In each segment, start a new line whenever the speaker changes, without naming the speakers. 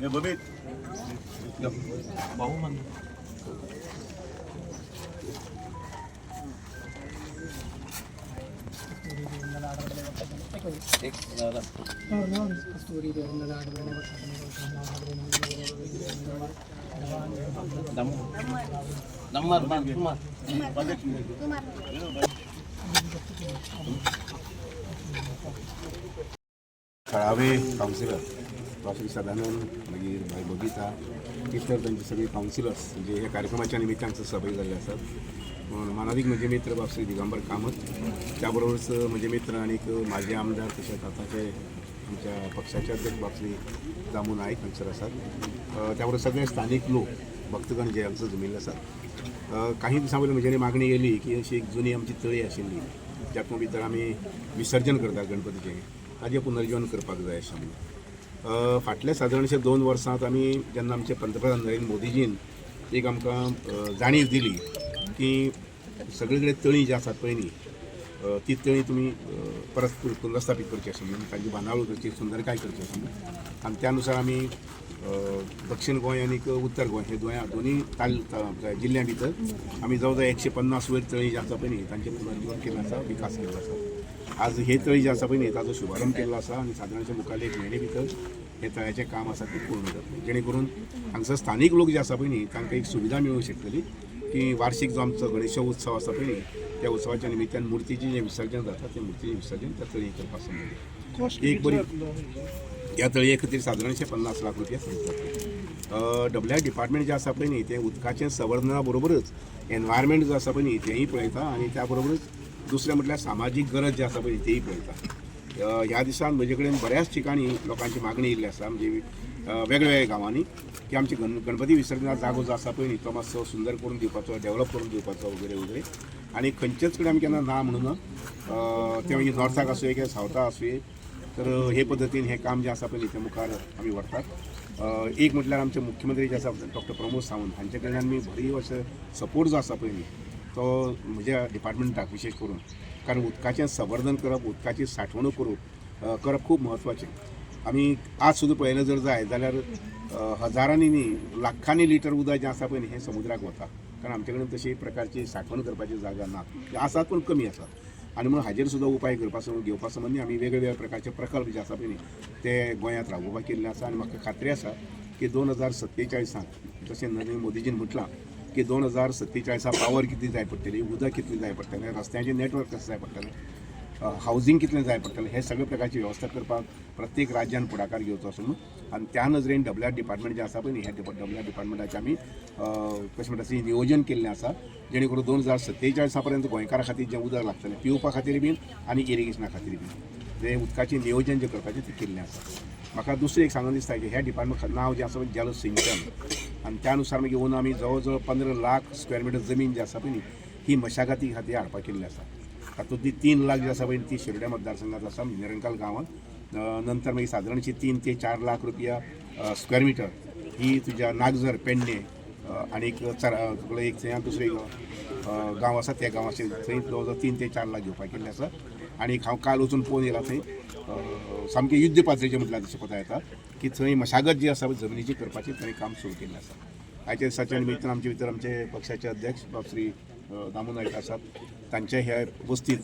थळावे कावन्सिलर श्री सदानंद, मागीर भाई बबिता, इतर तांचे सगळे कावन्सिलर्स म्हणजे ह्या कार्यक्रमाच्या निमित्तान हांगसर सभा जाल्ले आसात. मानादीक म्हजे मित्र बाब श्री दिगंबर कामत, त्याबरोबरच म्हजे मित्र आनीक माजी आमदार तशेंच आतांचे आमच्या पक्षाचे अध्यक्ष बाब श्री दामू नायक हांगसर आसात. त्या बरोबर सगळे स्थानीक लोक, भक्तगण जे हांगसर जमिल्ले आसात. काही दिसां पयलीं म्हजेर मागणी येयली की अशी एक जुनी आमची तळी आशिल्ली, ज्यातून भितर आमी विसर्जन करतात गणपतीचें, ताजें पुनर्जीवन करपाक जाय अशें म्हणून. फाटल्या सादारणशे 2 वर्सांत आमी जेन्ना आमचे पंतप्रधान नरेंद्र मोदीजीन एक आमकां जाणीव दिली की सगळे कडेन तळी जी आसात पळय न्ही, ती तळी तुमी परत पुनर्स्थापीत करची अशें म्हणून, तांची बांदावळ करची, सुंदरकाय करची अशें म्हणून. आनी त्या नुसार आमी दक्षिण गोंय आनी उत्तर गोंय हे दोनूय जिल्ल्या भितर आमी जवळ जवळ 150 वयर तळी जी आसा पळय न्ही, तांचें पुनर्जीवन केल्लें आसा, विकास केल्लो आसा. आज हे तळी जी आसा पळय न्ही, ताचो शुभारंभ केल्लो आसा आनी सादारणशें मुखारले एक म्हयने भितर हे तळ्याचें काम आसा तें पूर्ण जातलें, जेणे करून हांगसर स्थानीक लोक जे आसा पळय न्ही, तांकां एक सुविधा मेळूंक शकतली की वार्षिक जो आमचो गणेश उत्सव आसा पळय न्ही, त्या उत्सवाच्या निमित्तान मुर्तीचें जें विसर्जन जाता, तें मुर्तीचें विसर्जन त्या तळयेक करपाक संबंदी एक बरी. ह्या तळये खातीर सादारणशे 50 लाख रुपया खर्च जातले. डब्ल्यू आर डिपार्टमेंट जें आसा पळय न्ही, तें उदकाचें संवर्धना बरोबरच एनवायरमेंट जो आसा पळय न्ही, तेंय पळयता आनी त्या बरोबरच दुसरें म्हटल्यार सामाजीक गरज जी आसा पळय, तेय पळयता. ह्या दिसान म्हजे कडेन बऱ्याच ठिकाणी लोकांची मागणी येयल्ली आसा, म्हणजे वेगळ्या गांवांनी, की आमचे गणपती विसर्जना जागो जो आसा पळय न्ही, तो मातसो सुंदर करून दिवपाचो, डेवलप करून दिवपाचो वगैरे वगैरे. आनी खंयचेच कडेन आमी केन्ना ना म्हणून, तें मागीर नॉर्थाक आसूं किंवा सावथाक आसूं, तर हे पद्दतीन हें काम जें आसा पळय तें मुखार आमी व्हरतात. एक म्हटल्यार आमचे मुख्यमंत्री जे आसा डॉक्टर प्रमोद सावंत हांचे कडल्यान आमी बरी अशें सपोर्ट जो आसा पळय न्ही, तो म्हज्या डिपार्टमेंटाक विशेश करून, कारण उदकाचें संवर्धन करप, उदकाची साठवणूक करप खूब म्हत्वाचें. आमी आज सुद्दां पळयलें जर जाय जाल्यार हजारांनी न्ही, लाखांनी लिटर उदक जें आसा पळय न्ही, हें समुद्राक वता, कारण आमचे कडेन तशी प्रकारची साठवण करपाची जागा ना. आसात पूण कमी आसात. आनी म्हणून हाजेर सुद्दां उपाय करपा घेवपा संबंदी आमी वेगवेगळ्या प्रकारचे प्रकल्प जे आसा पळय न्ही, ते गोंयांत राबोवपाक केल्ले आसा. आनी म्हाका खात्री आसा की 2047 जशें नरेंद्र मोदीजीन म्हटलां की 2047 पावर कितली जाय पडटली, उदक कितलें जाय पडटलें, रस्त्यांचें नेटवर्क कशें जाय पडटलें, हावजींग कितलें जाय पडटलें, हे सगळे प्रकारची वेवस्था करपाक प्रत्येक राज्यान फुडाकार घेवचो असो म्हणून. आनी त्या नजरेन डब्ल्यू आर डिपार्टमेंट जें आसा पळय न्ही, ह्या डब्ल्यू आर डिपार्टमेंटाचें आमी कशें म्हणटा नियोजन केल्लें आसा, जेणे करून 2047 पर्यंत गोंयकारां खातीर जें उदक लागतलें, पिवपा खातीर बीन आनी इरिगेशना खातीर बीन, तें उदकाचें नियोजन जें करपाचें तें केल्लें आसा. म्हाका दुसरें एक सांगून दिसता की ह्या डिपार्टमेंट नांव जें आसा पळय जल सिंचन, आनी त्या नुसार मागीर अंदू आमी जवळ जवळ 15 लाख स्क्वेअर मिटर जमीन जी आसा पळय न्ही, ही मशागती खातीर हाडपाक केल्ली आसा. तातूंतली 3 लाख जी आसा पळय ती शिरोड्या मतदारसंघात आसा, निरंकाल गांवांत. नंतर मागीर सादारणशी 3 ते 4 लाख रुपया स्क्वेअर मिटर ही तुज्या नागझर, पेडणे आनी एक एक थंय दुसरे गांव आसा, त्या गांवाचेर थंय जवळ जवळ 3 ते 4 लाख घेवपाक केल्ले आसा. आनी हांव काल वचून पळोवन येयला, थंय सामकें युद्ध पातळेचें म्हटल्यार तशें कोता येता की थंय मशागत जी आसा जमनीची करपाची, थंय काम सुरू केल्लें आसा. आयच्या दिसाच्या निमित्तान आमचे भितर आमचे पक्षाचे अध्यक्ष बाब श्री दामू नायक आसात. तांच्या ह्या वस्तीत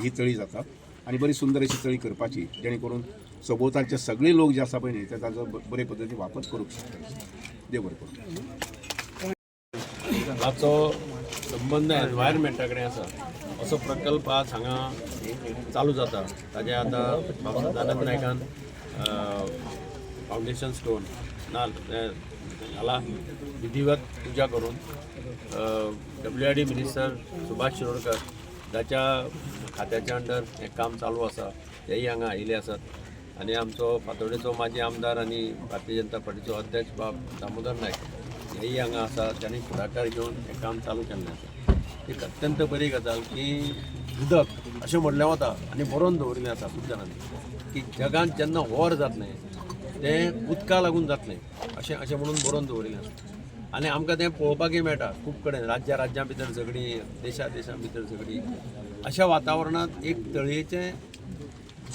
ही तळी जाता आनी बरी सुंदर अशी तळी करपाची, जेणे करून सभोवतालचे सगळे लोक जे आसा पळय न्ही, ते ताजो बरे पद्दतीन वापर करूंक शकता. देव बरें करूं.
हाचो संबंद एनवायरमेंटा कडेन आसा असो प्रकल्प आज हांगा चालू जाता. ताजें आतां बाब सदानंद नायकान फावंडेशन स्टोन ना घाला विधिवत पुजा करून. W R D minister Subhash Shirodkar, जाच्या खात्याच्या अंडर हें काम चालू आसा, तेय हांगा आयिल्ले आसात. आनी आमचो फातोडेचो माजी आमदार आनी भारतीय जनता पार्टीचो अध्यक्ष बाब दामोदर नायक हेय हांगा आसा, तांणी फुडाकार घेवन हें काम चालू केल्लें आसा. एक अत्यंत बरी गजाल की उदक अशें म्हणलें वता आनी बरोवन दवरिल्लें आसा खूब जाणांनी की जगांत जेन्ना वॉर जातलें तें उदका लागून जातलें, अशें अशें म्हणून बरोवन दवरिल्लें आसा. आनी आमकां तें पळोवपाकय मेळटा, खूब कडेन राज्या राज्यां भितर झगडीं, देशा देशां भितर झगडीं. अशा वातावरणांत एक तळयेचें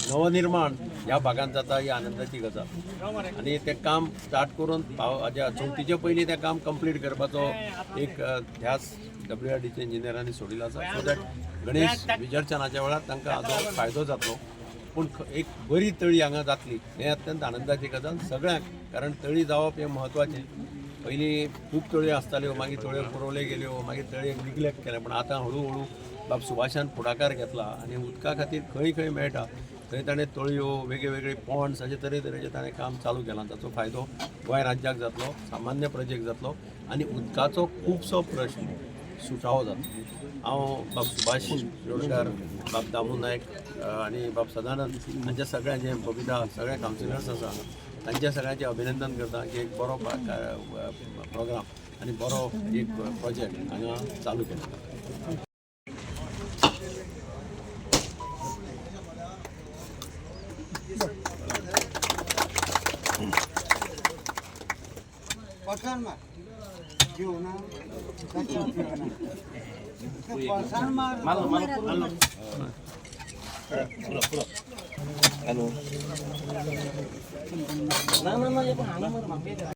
नवनिर्माण ह्या भागांत जाता ही आनंदाची गजाल. आनी तें काम स्टार्ट करून चवथीचे पयलीं तें काम कंप्लीट करपाचो एक ध्यास WRDच्या इंजिनियरांनी सोडिल्लो आसा, सो that Ganesh विसर्जनाच्या वेळार तांकां हाजो फायदो जातलो. पूण एक बरी तळी हांगा जातली हें अत्यंत आनंदाची गजाल सगळ्यांक, कारण तळी जावप हें म्हत्वाचें. पयलीं खूब तळयो आसताल्यो, मागीर तळयो पुरवल्यो गेल्यो, मागीर तळयेक निग्लेक्ट केलें. पूण आतां हळू हळू बाब सुभाषान फुडाकार घेतला आनी उदका खातीर खंय खंय मेळटा थंय ताणें तळयो, वेगळे वेगळे पॉन्ड्स अशे तरेतरेचें ताणें काम चालू केलां. ताचो फायदो गोंय राज्याक जातलो, सामान्य प्रजेक जातलो आनी उदकाचो खुबसो प्रश्न सुटावो जातलो. हांव बाब सुभाष शिरोडकार, बाब दामू नायक आनी बाब सदानंद हांच्या सगळ्यांचे, बबिता, सगळे कावन्सिलर्स आसा तांच्या सगळ्यांचें अभिनंदन करता की एक बरो प्रोग्राम आनी बरो एक प्रोजेक्ट हांगा चालू केला.
ना ना ना.